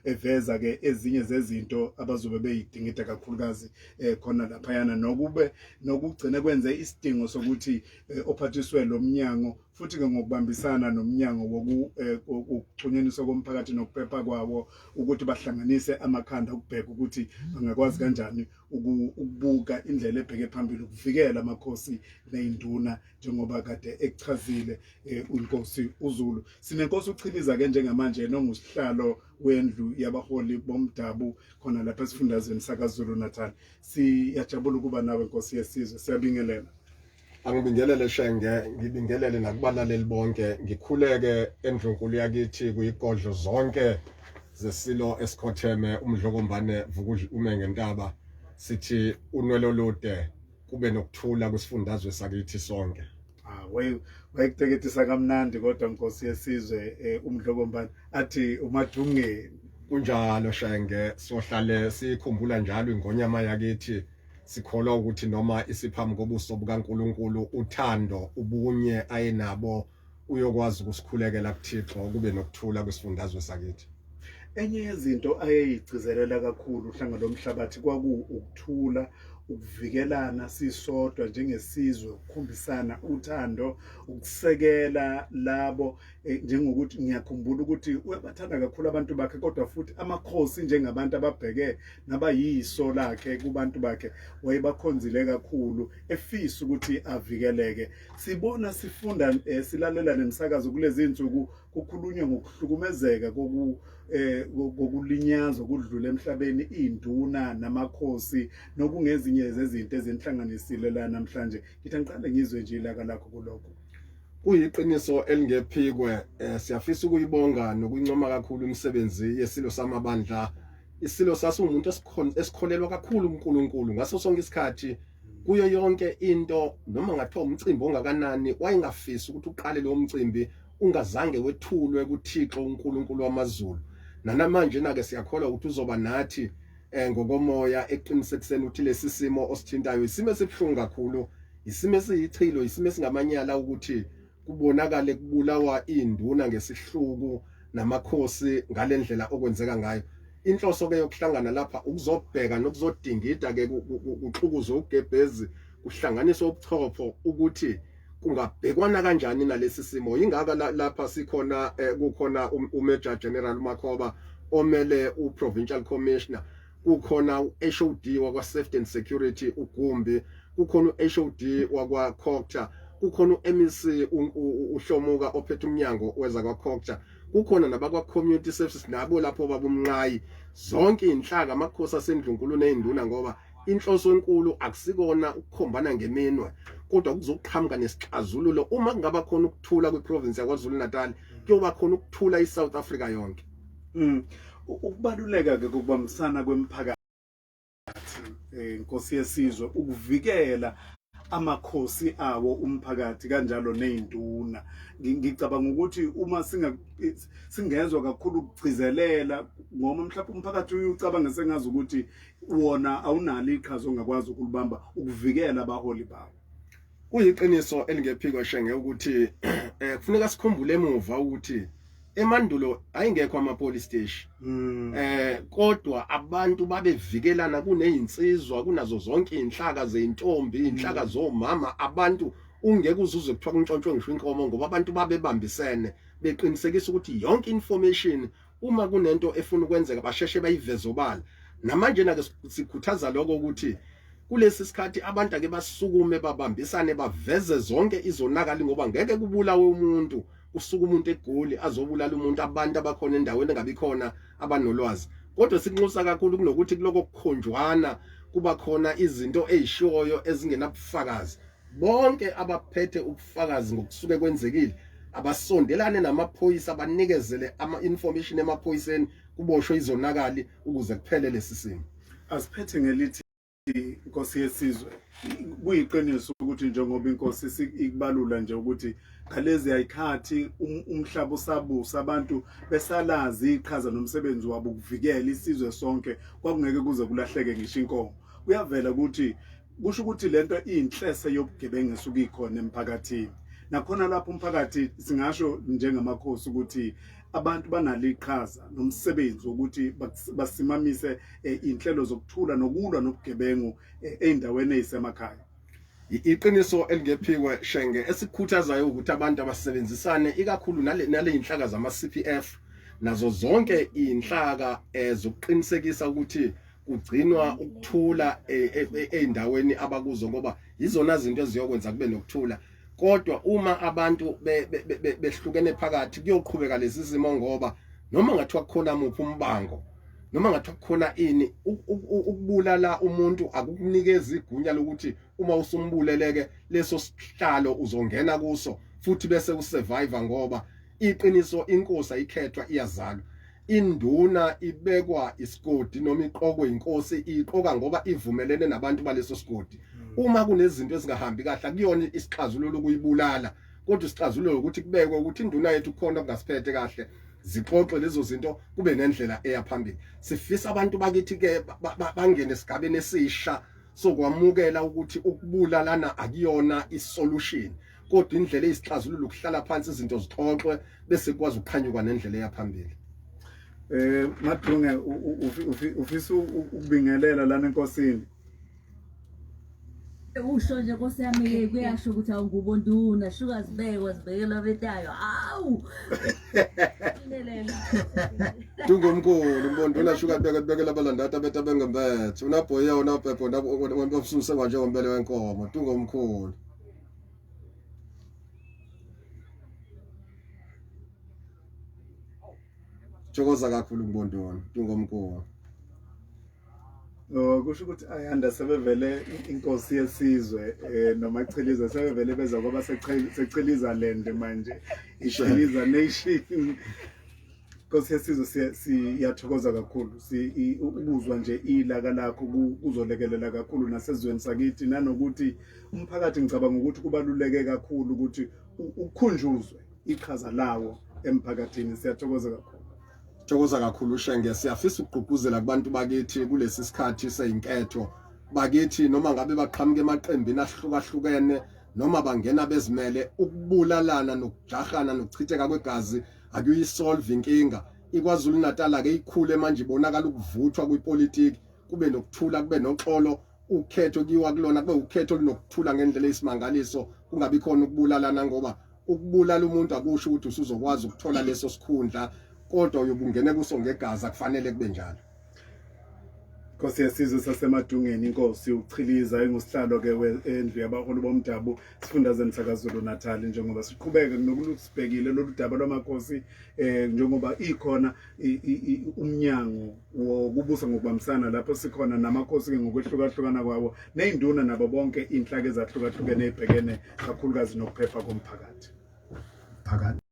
Eveza ke ezinye zezinto abazobe beyidingida kakhulukazi khona laphayana, nokube nokugcina kwenze isidingo sokuthi ophathiswe lo mnyango, futhi ke ngokubambisana nomnyango wokuxhunyaniswa komphakathi nokuphepha kwawo, ukuthi bahlanganise amakhanda ukubheka ukuthi bangakwazi kanjani ukubuka indlela ebheke phambili ukuvikela amakhosi nezinduna, njengoba kade ekuchazile uNkosi uZulu. Sinenkosi uChiliza ke njengamanje, nongusihlalo wendlu yabaholi bomdabu khona lapha esifundazweni sakaZulu Natal. Siyajabula ukuba nawe, Nkosi yesizwe, siyabingelela. Angibingelele Shenge, ngibingelele nakubalaleli bonke, ngikhuleke endlunkulu yakithi kuyigodlo zonke zesilo esikhotheme uMdlokombane Vukudla ume ngentaba, sithi unwele olude, kube nokuthula kwisifundazwe sakithi sonke. Ah, wayekuteketisa kamnandi kodwa, Nkosi yesizwe, uMdlokombane athi uMadungeni. Kunjalo Shenge, sohlale sikhumbula njalo ingonyama yakithi. Sikholwa ukuthi noma isiphambi kobuso bukaNkuluNkulu, uthando, ubunye ayenabo, uyokwazi ukusikhulekela kuThixo kube nokuthula kwisifundazwe sakithi. Enye yezinto ayeyigcizelela kakhulu uhlanga lomhlabathi kwaku ukuthula, ukuvikelana sisodwa njengesizwe, ukukhombisana uthando, ukusekela labo njengokuthi ngiyakhumbula ukuthi uyabathanda kakhulu abantu bakhe, kodwa futhi amakhosi njengabantu ababheke nabayiso lakhe kubantu bakhe wayebakhonzile kakhulu, efisa ukuthi avikeleke. Sibona, sifunda, silalela nemsakazo kulezi insuku, kukhulunywa ngokuhlukumezeka kokulinyazwa kudlula emhlabeni induna namakhosi, nokungezinye zezinto ezinhlanganisile la namhlanje. Ngithi angiqale ngizwe nje ilaka lakho kulokho. Kuyiqiniso elingephikwe, siyafisa ukuyibonga nokuyincoma kakhulu imisebenzi yesilo samabandla. Isilo sasiwumuntu esikholelwa kakhulu kuNkulunkulu ngaso sonke isikhathi, kuyo yonke into. Noma ngathiwa umcimbi ongakanani, wayengafisi ukuthi uqale lo mcimbi ungazange wethulwe kuThixo uNkulunkulu wamazulu. Nanamanje na ke siyakholwa ukuthi uzoba nathi ngokomoya eqinisekiseni ukuthi lesi simo osithintayo isimo esibuhlungu kakhulu, isimo esiyichilo, isimo esingamanyala, ukuthi kubonakale kubulawa induna ngesihluku namakhosi ngalendlela okwenzeka ngayo. Inhloso ke yokuhlangana lapha ukuzobheka nokuzodingida ke, kuxukuzwe ugebhezi, kuhlanganiswe ubuchopho ukuthi kungabhekwana kanjani nalesi simo. Ingaka lapha sikhona, kukhona uMajor General Makhoba omele uProvincial Commissioner, kukhona uHOD wakwa Safety and Security uGumbi, kukhona uHOD wakwa COGTA, kukhona uMEC uHlomuka ophethe umnyango weza kwa COGTA, kukhona nabakwa Community Services nabo lapho babumnqayi, zonke inhlaka, amakhosi asendlunkulu nezinduna, ngoba inhloso enkulu akusikona ukukhombana ngeminwe kodwa kuzoqhamuka nesixazululo. Uma kungaba khona ukuthula kwiprovince yaKwaZulu Natal, kuyoba khona ukuthula iSouth Africa yonke. Ukubaluleka ke kokubambisana kwemphakathi, Nkosi yesizwe, ukuvikela amakhosi awo umphakathi kanjalo nezinduna, ngicabanga ukuthi uma singa singezwa kakhulu ukugcizelela, ngoba mhlawumbe umphakathi uyucabanga sengazi ukuthi wona awunalo iqhaza ongakwazi ukulibamba ukuvikela abaholi bawo. Kuyiqiniso elingephikwe Shenge ukuthi kufuneka sikhumbule emuva ukuthi emandulo ayingekho ama police station, kodwa abantu babevikelana, kunezinsizwa, kunazo zonke inhlaka zeintombi, inhlaka zomama. Abantu ungeke uzuze kuthiwa kuntshontshwe ngisho inkomo, ngoba abantu babebambisene beqinisekisa ukuthi yonke information, uma kunento efuna ukwenzeka, basheshe bayiveze obala. Namanje na ke sikhuthaza lokho ukuthi kulesi sikhathi abantu ake basukume, babambisane, baveze zonke izonakali, ngoba ngeke kubulawe umuntu, usuka umuntu eGoli azobulala umuntu, abantu abakhona endaweni engabi khona abanolwazi. Kodwa sikunxusa kakhulu kunokuthi kuloko kukhonjwana kuba khona izinto ezishoyo ezingenabufakazi. Bonke abaphethe ubufakazi ngokusuke kwenzekile abasondelane namaphoyisa, banikezele ama-information emaphoyiseni, kuboshwe izonakali ukuze kuphele lesi simo. Asiphethe ngelithi, Nkosi yesizwe, kuyiqiniso ukuthi njengoba inkosi ikubalula nje ukuthi ngalezi ayikhathi umhlaba usabusa, abantu besalazi iqhaza nomsebenzi wabo ukuvikela isizwe sonke, kwakungeke kuze kulahleke ngisho inkomo. Kuyavela ukuthi kusho ukuthi lento iyinhlese yobugebengu esuke ikhona emphakathini. Nakhona lapho umphakathi singasho njengamakhosi ukuthi abantu banalo iqhaza nomsebenzi wokuthi basimamise eh, inhlelo zokuthula nokulwa nobugebengu eh, ezindaweni ezisemakhaya. Iqiniso elingephikwe Shenge esikhuthazayo ukuthi abantu abasebenzisane ikakhulu nale nale inhlaka zama CPF nazo zonke inhlaka ezokuqinisekisa ukuthi kugcinwa ukuthula ezindaweni abakuzo ngoba yizona zinto eziyokwenza kube nokuthula kodwa uma abantu behlukene phakathi kuyoqhubeka lezi zimo ngoba noma ngathiwa kukhona muphi umbango noma ngathiwa kukhona ini ukubulala umuntu akukunikezi igunya lokuthi uma usumbuleleke leso sihlalo uzongena kuso futhi bese usurvive ngoba iqiniso inkosi ayikhethwa iyazalwa induna ibekwa isigodi noma iqokwe inkosi iqoka ngoba ivumelene nabantu baleso sigodi hmm. uma kunezinto ezingahambi kahle akuyona isixazululo ukuyibulala kodwa isixazululo ukuthi kubekwe ukuthi induna yethu kukhona okungasiphethe kahle zixoxe lezo zinto kube nendlela eya phambili sifisa abantu bakithi ke bangene esigabeni esisha sokwamukela ukuthi ukubulalana akuyona isolution kodwa indlela eyisixazululo ukuhlala phansi izinto zixoxwe bese kukwazi ukuqhanyukwa nendlela eya phambili eh Madunge ufisa ukubingelela lana enkosini Usho nje nkosi yami kuyasho ukuthi awungubo nduna shuka zibekwa zibekelwa betayo awu Tungomkhulu mbonduna shuka beka bekela abalandata betha bengembethe unabhoya unabhebho unabususe kwanje ngombele wenkomo tungomkhulu Thokoza kakhulu mbonduna tungomkhulu Oh kusho ukuthi ayanda sebevele inkosi yesizwe eh nomachiliza sebevele beza kwaba sechiliza land manje ichiliza nation Nkosi yesizwe siyathokoza kakhulu si ukuzwa nje ilaka lakho kuzolekelela kakhulu nasezweni sakithi nanokuthi umphakathi ngicabanga ukuthi kubaluleke kakhulu ukuthi ukhunjuzwe iqhaza lawo emphakathini siyathokoza kakhulu Thokoza kakhulu Shenge siyafisa ukugqugquzela kubantu bakithi kulesi sikhathi seyinketho bakithi noma ngabe baqhamuka emaqembini ahlukahlukene noma bangena bezimele ukubulalana nokujahana nokuchitheka kwegazi akuyisolve inkinga iKwaZulu Natal ake ikhule manje ibonakala ukuvuthwa kwipolitiki kube nokuthula kube noxolo ukhetho kiwa kulona kube ukhetho olunokuthula ngendlela eyisimangaliso kungabi khona ukubulalana ngoba ukubulala umuntu akusho ukuthi usuzokwazi ukuthola leso sikhundla kodwa uyobungene kuso ngegazi akufanele kube njalo Nkosi yesizwe saseMadungeni inkosi uChiliza engusihlalo ke wendlu yabaholi bomdabu sifundazweni sakaZulu Natal njengoba siqhubeke nokulusibhekile lolu daba lwamakhosi eh njengoba ikhona umnyango wokubusa ngokubambisana lapho sikhona namakhosi ke ngokwehlukahlukana kwawo nezinduna nabo bonke inhlaka ezahlukahlukene ezibhekene kakhulukazi nokuphepha komphakathi. Phakathi.